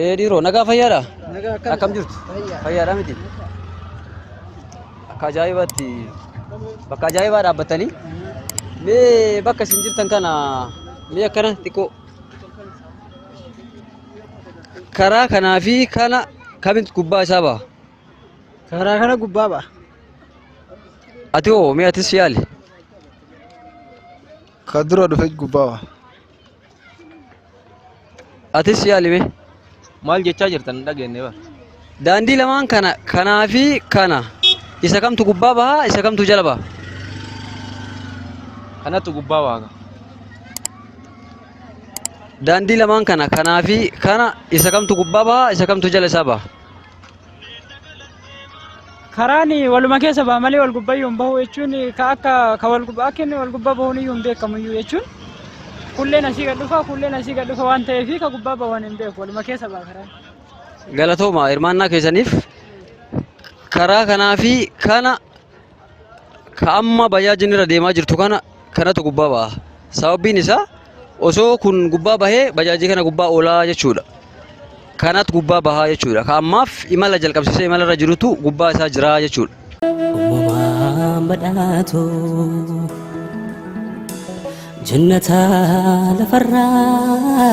Ee dhiiroo nagaa fayyaadha? Nagaa akkam? Akkam jirtu? Fayyaa. Fayyaadha miti? Akka ajaa'ibaatti bakka ajaa'ibaa dhaabbattanii mee bakka isin jirtan kana mee akkana xiqqoo karaa kanaa fi kana kamitti gubbaa isaa ba'a? Karaa kana gubbaa ba'a. Ati hoo mee atis yaali? Ka dura dhufe gubbaa ba'a. Atis yaali mee. Maal jechaa jirtan hin dhageenye bar. Daandii lamaan kana kanaa fi kana isa kamtu gubbaa baha isa kamtu jala baha? Kanatu gubbaa baha. Daandii lamaan kana kanaa fi kana isa kamtu gubbaa baha isa kamtu jala isaa baha? Karaan waluma keessa baha malee wal gubbayyuu hin bahu jechuun ka akka ka wal gubbaa akka inni wal gubbaa bahuun iyyuu hin beekamu iyyuu jechuun kulleen asii gad dhufa kulleen asii gad dhufa waan ta'eef ka gubbaa bahuun hin beeku waluma keessa baha karaan. Galatooma hirmaannaa keessaniif karaa kanaa fi kana ka amma bajaajin irra deemaa jirtu kana kanatu gubbaa baha. Sababbiin isaa osoo kun gubbaa bahee bajaajii kana gubbaa oolaa jechuudha. Kanatu gubbaa bahaa jechuudha. Ka ammaaf imala jalqabsiisee imala irra jirutu gubbaa isaa jira jechuudha. Uumamaan badhaatu jannata lafarraa.